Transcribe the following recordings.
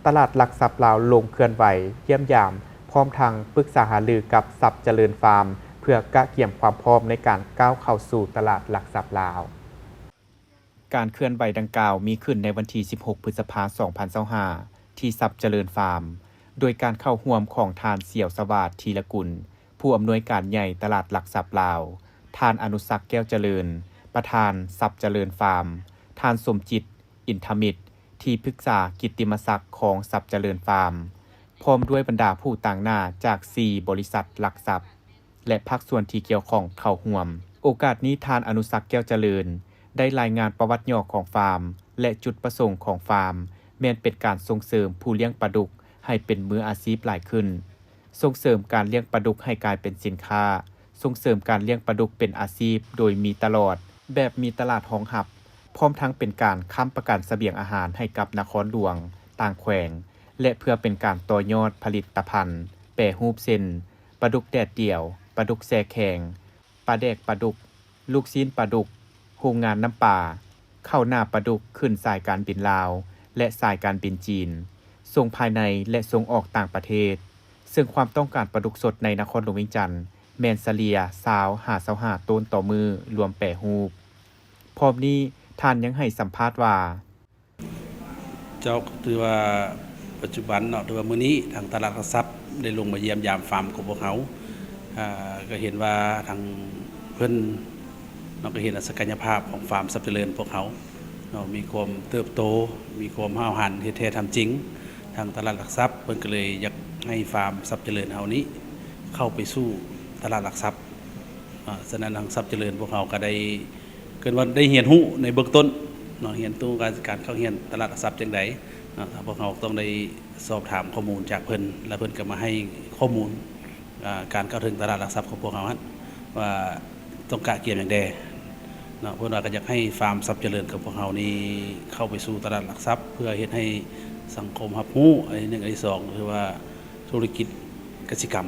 ຕະຫຼາດຫຼັກຊັບລາວລົງເຄື່ອນໄຫວຢ້ຽມຢາມ ພ້ອມທັງປຶກສາຫາລືກັບຊັບຈະເລີນຟາມ ເພື່ອກະກຽມຄວາມພ້ອມໃນການກ້າວເຂົ້າສູ່ຕະຫຼາດຫຼັກຊັບລາວ. ການເຄື່ອນໄຫວດັ່ງກ່າວມີຂຶ້ນໃນວັນທີສິບຫົກ ພຶດສະພາ ສອງພັນຊາວຫ້າ ທີ່ຊັບຈະເລີນຟາມ ໂດຍການເຂົ້າຮ່ວມຂອງທ່ານ ສຽວສະຫວາດ ທີລະກຸນ ຜູ້ອຳນວຍການໃຫຍ່ຕະຫຼາດຫຼັກຊັບລາວ, ທ່ານ ອະນຸສັກ ແກ້ວຈະເລີນ ປະທານຊັບຈະເລີນຟາມ, ທ່ານ ສົມຈິດ ອິນທະມິດ ທີ່ປຶກສາກິດຕິມະສັກຂອງຊັບຈະເລີນຟາມ, ພ້ອມດ້ວຍບັນດາຜູ້ຕາງໜ້າຈາກສີ່ບໍລິສັດຫຼັກຊັບ ແລະ ພາກສ່ວນທີ່ກ່ຽວຂ້ອງເຂົ້າຮ່ວມ. ໂອກາດນີ້ ທ່ານ ອະນຸສັກ ແກ້ວຈະເລີນ ໄດ້ລາຍງານປະຫວັດຫຍໍ້ຂອງຟາມ ແລະ ຈຸດປະສົງຂອງຟາມ ແມ່ນເປັນການສົ່ງເສີມຜູ້ລ້ຽງປາດຸກໃຫ້ເປັນມືອາຊີບຫຼາຍຂຶ້ນ, ສົ່ງເສີມການລ້ຽງປາດຸກໃຫ້ກາຍເປັນສິນຄ້າ, ສົ່ງເສີມການລ້ຽງປາດຸກເປັນອາຊີບໂດຍມີຕະຫຼອດ ແບບມີຕະຫຼາດຮອງຮັບ, ພ້ອມທັງເປັນການຄ້ຳປະກັນສະບຽງອາຫານໃຫ້ກັບນະຄອນຫຼວງ, ຕ່າງແຂວງ ແລະ ເພື່ອເປັນການຕໍ່ຍອດຜະລິດຕະພັນແປຮູບ ເຊັ່ນ ປາດຸກແດດດຽວ, ປາດຸກແຊ່ແຂງ, ປາແດກປາດຸກ, ລູກຊີ້ນປາດຸກ, ໂຮງງານນ້ຳປາ, ເຂົ້າໜ້າປາດຸກຂຶ້ນສາຍການບິນລາວ ແລະ ສາຍການບິນຈີນ, ສົ່ງພາຍໃນ ແລະ ສົ່ງອອກຕ່າງປະເທດ, ເຊິ່ງຄວາມຕ້ອງການປາດຸກສົດໃນນະຄອນຫຼວງວຽງຈັນ ແມ່ນສະເລ່ຍຊາວຫາຊາວຫ້າໂຕນຕໍ່ມື້ ລວມແປຮູບ. ພ້ອມນີ້ ທ່ານຍັງໃຫ້ສຳພາດວ່າ, ເຈົ້າ, ຖືວ່າປັດຈຸບັນເນາະ, ຖືວ່າມື້ນີ້ທາງຕະຫຼາດຫຼັກຊັບໄດ້ລົງມາຢ້ຽມຢາມຟາມຂອງພວກເຮົາ, ອາ, ກໍເຫັນວ່າທາງເພິ່ນເນາະ ກໍເຫັນວ່າສັກກະຍະພາບຂອງຟາມຊັບຈະເລີນພວກເຮົາເນາະ ມີຄວາມເຕີບໂຕ, ມີຄວາມຫ້າວຫັນ, ເຮັດແທ້ທຳຈິງ. ທາງຕະຫຼາດຫຼັກຊັບເພິ່ນກໍເລີຍຢາກໃຫ້ຟາມຊັບຈະເລີນເຮົານີ້ເຂົ້າໄປສູ່ຕະຫຼາດຫຼັກຊັບ, ອາ, ສະນັ້ນທາງຊັບຈະເລີນພວກເຮົາກໍໄດ້ ເກີດວ່າໄດ້ຮຽນຮູ້ໃນເບື້ອງຕົ້ນເນາະ, ຮຽນຮູ້ການ ການເຂົ້າຮຽນຕະຫຼາດຫຼັກຊັບຈັ່ງໃດເນາະ, ພວກເຮົາຕ້ອງໄດ້ສອບຖາມຂໍ້ມູນຈາກເພິ່ນ ແລ້ວເພິ່ນກໍມາໃຫ້ຂໍ້ມູນ, ອາ, ການເຂົ້າເຖິງຕະຫຼາດຫຼັກຊັບຂອງພວກເຮົາຫັ້ນ ວ່າຕ້ອງກະກຽມຫຍັງແດ່ເນາະ. ເພິ່ນວ່າກໍຢາກໃຫ້ຟາມຊັບຈະເລີນຂອງພວກເຮົານີ້ເຂົ້າໄປສູ່ຕະຫຼາດຫຼັກຊັບ ເພື່ອເຮັດໃຫ້ສັງຄົມຮັບຮູ້, ອັນທີໜຶ່ງ. ອັນທີສອງ ກໍຄືວ່າທຸລະກິດກະສິກຳ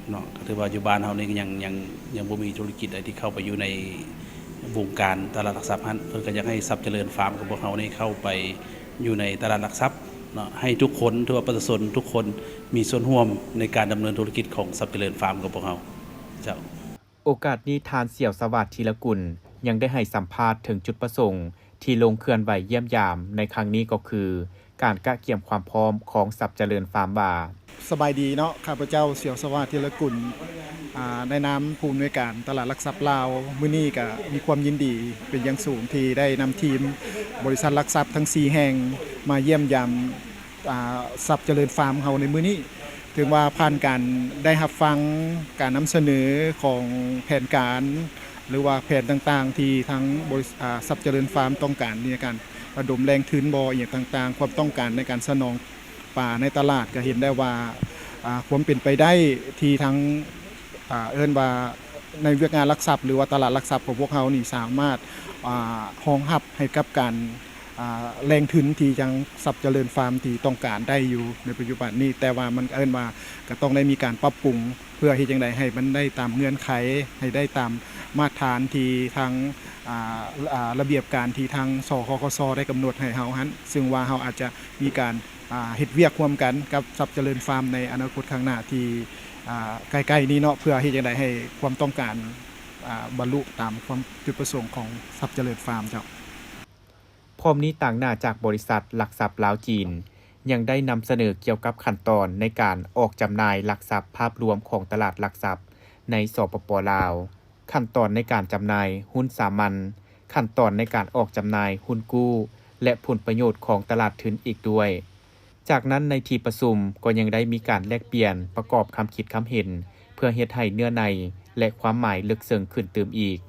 ເນາະ, ກໍຖືວ່າຢູ່ບ້ານເຮົານີ້ຍັງ ຍັງ ຍັງບໍ່ມີທຸລະກິດໃດທີ່ເຂົ້າໄປຢູ່ໃນວົງການຕະຫຼາດຫຼັກຊັບຫັ້ນ. ເພິ່ນກໍຢາກໃຫ້ຊັບຈະເລີນຟາມຂອງພວກເຮົານີ້ເຂົ້າໄປຢູ່ໃນຕະຫຼາດຫຼັກຊັບເນາະ, ໃຫ້ທຸກຄົນ ຖືວ່າປະຊາຊົນທຸກຄົນມີສ່ວນຮ່ວມໃນການດຳເນີນທຸລະກິດຂອງຊັບຈະເລີນຟາມຂອງພວກເຮົາ. ເຈົ້າ. ໂອກາດນີ້ ທ່ານ ສຽວສະຫວາດ ທີລະກຸນ ຍັງໄດ້ໃຫ້ສຳພາດເຖິງຈຸດປະສົງທີ່ລົງເຄື່ອນໄຫວຢ້ຽມຢາມໃນຄັ້ງນີ້ ກໍຄື ການກະກຽມຄວາມພ້ອມຂອງຊັບຈະເລີນຟາມວ່າ, ສະບາຍດີເນາະ, ຂ້າພະເຈົ້າ ສຽວສະຫວາດ ທີລະກຸນ, ອາ, ໃນນາມຜູ້ອຳນວຍການຕະຫຼາດຫຼັກຊັບລາວ, ມື້ນີ້ກະມີຄວາມຍິນດີເປັນຢ່າງສູງທີ່ໄດ້ນຳທີມບໍລິສັດຫຼັກຊັບທັງສີ່ແຫ່ງມາຢ້ຽມຢາມ ອາ, ຊັບຈະເລີນຟາມເຮົາໃນມື້ນີ້. ເຖິງວ່າຜ່ານການໄດ້ຮັບຟັງການນຳສະເໜີຂອງແຜນການ ຫຼືວ່າແຜນຕ່າງໆ ທີ່ທາງບໍລິ ອາ, ຊັບຈະເລີນຟາມຕ້ອງການໃນການລະດົມແຫຼ່ງທຶນບໍ ອີ່ຫຍັງຕ່າງໆ, ຄວາມຕ້ອງການໃນການສະໜອງປາໃນຕະຫຼາດ ກໍເຫັນໄດ້ວ່າ, ອາ, ຄວາມເປັນໄປໄດ້ທີ່ທາງ, ອາ, ເອີ້ນວ່າໃນວຽກງານຫຼັກຊັບ ຫຼືວ່າຕະຫຼາດຫຼັກຊັບຂອງພວກເຮົານີ້ສາມາດ, ອາ, ຮອງຮັບໃຫ້ກັບການ ອາ, ແຫຼ່ງທຶນທີ່ທາງຊັບຈະເລີນຟາມທີ່ຕ້ອງການໄດ້ຢູ່ໃນປັດຈຸບັນນີ້, ແຕ່ວ່າມັນເອີ້ນວ່າກໍຕ້ອງໄດ້ມີການປັບປຸງ ເພື່ອເຮັດຈັ່ງໃດໃຫ້ມັນໄດ້ຕາມເງື່ອນໄຂ, ໃຫ້ໄດ້ຕາມມາດຖານທີ່ທາງ, ອາ, ອາ, ລະບຽບການທີ່ທາງ ສຄຄສ ໄດ້ກຳນົດໃຫ້ເຮົາຫັ້ນ, ຊຶ່ງວ່າເຮົາອາດຈະມີການ, ອາ, ເຮັດວຽກຮ່ວມກັນກັບຊັບຈະເລີນຟາມໃນອະນາຄົດຂ້າງໜ້າທີ່, ອາ, ໃກ້ໆນີ້ເນາະ, ເພື່ອເຮັດຈັ່ງໃດໃຫ້ຄວາມຕ້ອງການ, ອາ, ບັນລຸຕາມຄວາມຈຸດປະສົງຂອງຊັບຈະເລີນຟາມເຈົ້າ. ພ້ອມນີ້ ຕາງໜ້າຈາກບໍລິສັດຫຼັກຊັບລາວຈີນ ຍັງໄດ້ນຳສະເໜີກ່ຽວກັບຂັ້ນຕອນໃນການອອກຈຳໜ່າຍຫຼັກຊັບພາບລວມຂອງຕະຫຼາດຫຼັກຊັບໃນ ສປປ ລາວ, ຂັ້ນຕອນໃນການຈຳໜ່າຍຮຸ້ນສາມັນ, ຂັ້ນຕອນໃນການອອກຈຳໜ່າຍຮຸ້ນກູ້ ແລະ ຜົນປະໂຫຍດຂອງຕະຫຼາດທຶນອີກດ້ວຍ. ຈາກນັ້ນໃນທີ່ປະຊຸມກໍຍັງໄດ້ມີການແລກປ່ຽນປະກອບຄຳຄິດຄຳເຫັນ ເພື່ອເຮັດໃຫ້ເນື້ອໃນ ແລະ ຄວາມໝາຍເລິກເຊິ່ງຂຶ້ນຕື່ມອີກ.